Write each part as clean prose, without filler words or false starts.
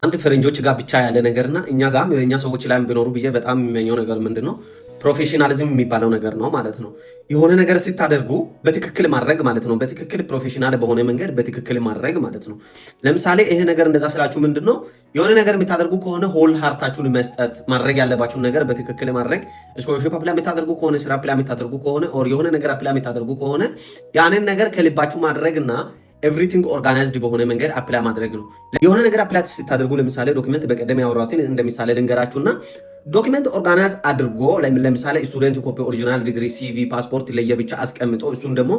አንድ ፈረንጆች ጋር ብቻ ያለ ነገርና እኛ ጋርም የእኛ ሰዎች ላይ ቢኖሩ ብዬ በጣም የሚመኘው ነገር ምንድን ነው? Professionalism የሚባለው ነገር ነው ማለት ነው። የሆነ ነገር ስታደርጉ በትክክል ማድረግ ማለት ነው። በትክክል professional በሆነ መንገድ በትክክል ማድረግ ማለት ነው። ለምሳሌ ይሄ ነገር እንደዛ ስላችሁ ምንድን ነው? የሆነ ነገር የምታደርጉ ከሆነ whole heart ኣችሁን መስጠት፣ ማድረግ ያለባችሁን ነገር በትክክል ማድረግ። Scholarship apply የምታደርጉ ከሆነ፣ ስራ apply የምታደርጉ ከሆነ፣ or የሆነ ነገር apply የምታደርጉ ከሆነ ያንን ነገር ከልባችሁ ማድረግና everything organized በሆነ መንገድ apply ማድረግ ነው። የሆነ ነገር apply ስታደርጉ ለምሳሌ document፣ በቀደም ያወራሁትን እንደምሳሌ ልንገራችሁና document organize አድርጎ ለምሳሌ student copy፣ original degree፣ CV፣ ፓስፖርት ለየብቻ አስቀምጦ እሱን ደግሞ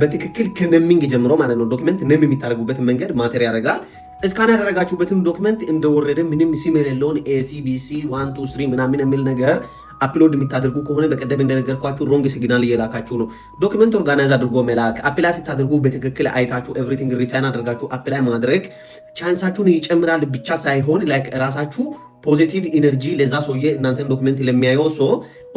በትክክል ከ naming ጀምሮ ማለት ነው፣ document name የሚታደርጉበት መንገድ matter ያደርጋል። Scan ያደረጋችሁበትን document እንደወረደ ምንም ስም የሌለውን ACBC 1 2 3 ምናምን የሚል ነገር upload የምታደርጉ ከሆነ በቀደም እንደነገርኳችሁ wrong signal እየላካችሁ ነው። Document organize አድርጎ መላክ፣ apply ስታደርጉ በትክክል አይታችሁ everything refine አድርጋችሁ apply ማድረግ chance ኣችሁን ይጨምራል ብቻ ሳይሆን like ራሳችሁ positive energy ለዛ ሰውዬ፣ እናንተን document ለሚያየው ሰው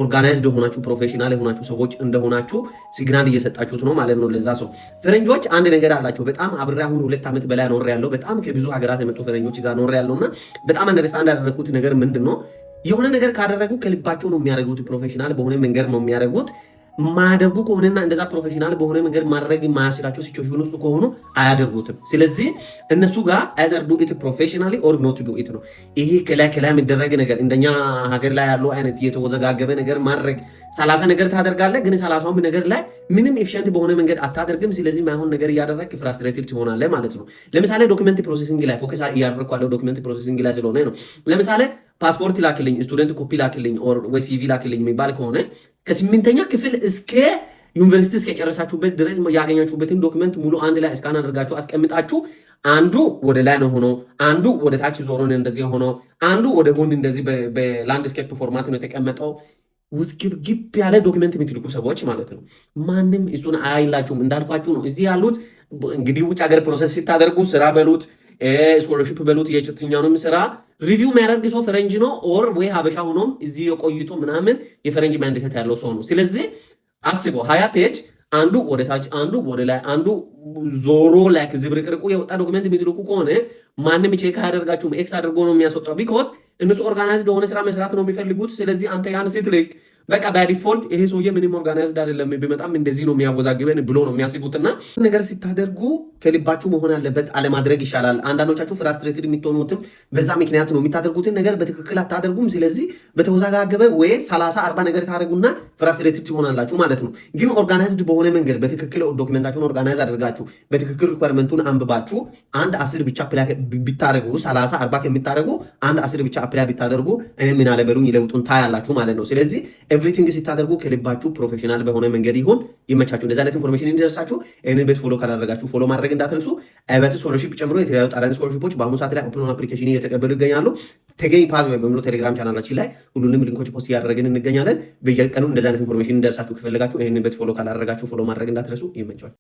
organized የሆናችሁ professional የሆናችሁ ሰዎች እንደሆናችሁ signal እየሰጣችሁት ነው ማለት ነው ለዛ ሰው። ፈረንጆች አንድ ነገር አላቸው። በጣም አብሬ አሁን 2 ዓመት በላይ ኖሬያለሁ። በጣም ከብዙ ሀገራት የመጡ ፈረንጆች ጋር ኖሬያለሁ እና በጣም understand ያደረግኩት ነገር ምንድን ነው? የሆነ ነገር ካደረጉ ከልባቸው ነው የሚያደርጉት። Professional በሆነ መንገድ ነው የሚያደርጉት። ማያደርጉ ከሆነና እንደዛ professional በሆነ መንገድ ማድረግ የማያስችላቸው situation ውስጥ ከሆኑ አያደርጉትም። ስለዚህ እነሱ ጋር either do it professionally or not do it ነው። ይሄ ከላይ ከላይ የሚደረግ ነገር፣ እንደኛ ሀገር ላይ ያለው አይነት የተወዘጋገበ ነገር ማድረግ፣ 30 ነገር ታደርጋለህ፣ ግን 30ውም ነገር ላይ ምንም efficient በሆነ መንገድ አታደርግም። ስለዚህ ማይሆን ነገር እያደረግክ frustrated ትሆናለህ ማለት ነው። ለምሳሌ document processing ላይ focus እያደረግኩ ያለው document processing ላይ ስለሆነ ነው። ለምሳሌ ፓስፖርት ላክልኝ፣ student copy ላክልኝ፣ or ወይ CV ላክልኝ የሚባል ከሆነ ከስምንተኛ ክፍል እስከ ዩኒቨርሲቲ እስከጨረሳችሁበት ድረስ ያገኛችሁበትን document ሙሉ አንድ ላይ scan አድርጋችሁ አስቀምጣችሁ አንዱ ወደ ላይ ነው ሆኖ፣ አንዱ ወደ ታች ዞሮ እንደዚህ ሆኖ፣ አንዱ ወደ ጎን እንደዚህ በ landscape format ነው የተቀመጠው። ውዝግብግብ ያለ document የምትልኩ ሰዎች ማለት ነው። ማንም እሱን አያይላችሁም። እንዳልኳችሁ ነው። እዚህ ያሉት እንግዲህ ውጭ ሀገር process ስታደርጉ ስራ በሉት፣ scholarship በሉት፣ የትኛውንም ስራ review የሚያደርግ ሰው ፈረንጅ ነው or ወይ ሀበሻ ሆኖም እዚህ የቆይቶ ምናምን የፈረንጅ mindset ያለው ሰው ነው። ስለዚህ አስበው፣ 20 page አንዱ ወደ ታች፣ አንዱ ወደ ላይ፣ አንዱ ዞሮ like ዝብርቅርቁ የወጣ document የምትልኩ ከሆነ ማንም check አያደርጋችሁም። X አድርጎ ነው የሚያስወጣው። Because እነሱ organized የሆነ ስራ መስራት ነው የሚፈልጉት። ስለዚህ አንተ ያን ስትልክ በቃ by default ይሄ ሰውዬ ምንም organized አይደለም፣ ቢመጣም እንደዚህ ነው የሚያወዛግበን ብሎ ነው የሚያስቡትና ነገር ስታደርጉ ከልባችሁ መሆን አለበት፣ አለማድረግ ይሻላል። አንዳንዶቻችሁ frustrated የምትሆኑትም በዛ ምክንያት ነው። የምታደርጉትን ነገር በትክክል አታደርጉም። ስለዚህ በተወዛጋገበ ወይ 30 40 ነገር ታደርጉና frustrated ትሆናላችሁ ማለት ነው። ግን organized በሆነ መንገድ በትክክል document ኣችሁን organize አድርጋችሁ በትክክል requirement ኡን አንብባችሁ አንድ 10 ብቻ apply ብታደርጉ፣ 30 40 ከምታደርጉ አንድ 10 ብቻ apply ብታደርጉ እኔ ምን አለ በሉኝ ለውጡን ታያላችሁ ማለት ነው። ስለዚህ everything ስታደርጉ ከልባችሁ professional በሆነ መንገድ ይሁን። ይመቻችሁ። እንደዚህ አይነት information እንዲደርሳችሁ ይህንን ቤት follow ካላደረጋችሁ follow ማድረግ እንዳትረሱ። አበት scholarship ጨምሮ የተለያዩ ጣሊያን scholarship ኦች በአሁኑ ሰዓት ላይ open application እየተቀበሉ ይገኛሉ። ተገኝ ፓዝ በሚለው ቴሌግራም ቻናላችን ላይ ሁሉንም link ኦች post እያደረግን እንገኛለን። በየቀኑ እንደዚህ አይነት information እንዲደርሳችሁ ከፈለጋችሁ ይህንን ቤት follow ካላደረጋችሁ follow ማድረግ እንዳትረሱ። ይመቻችሁ።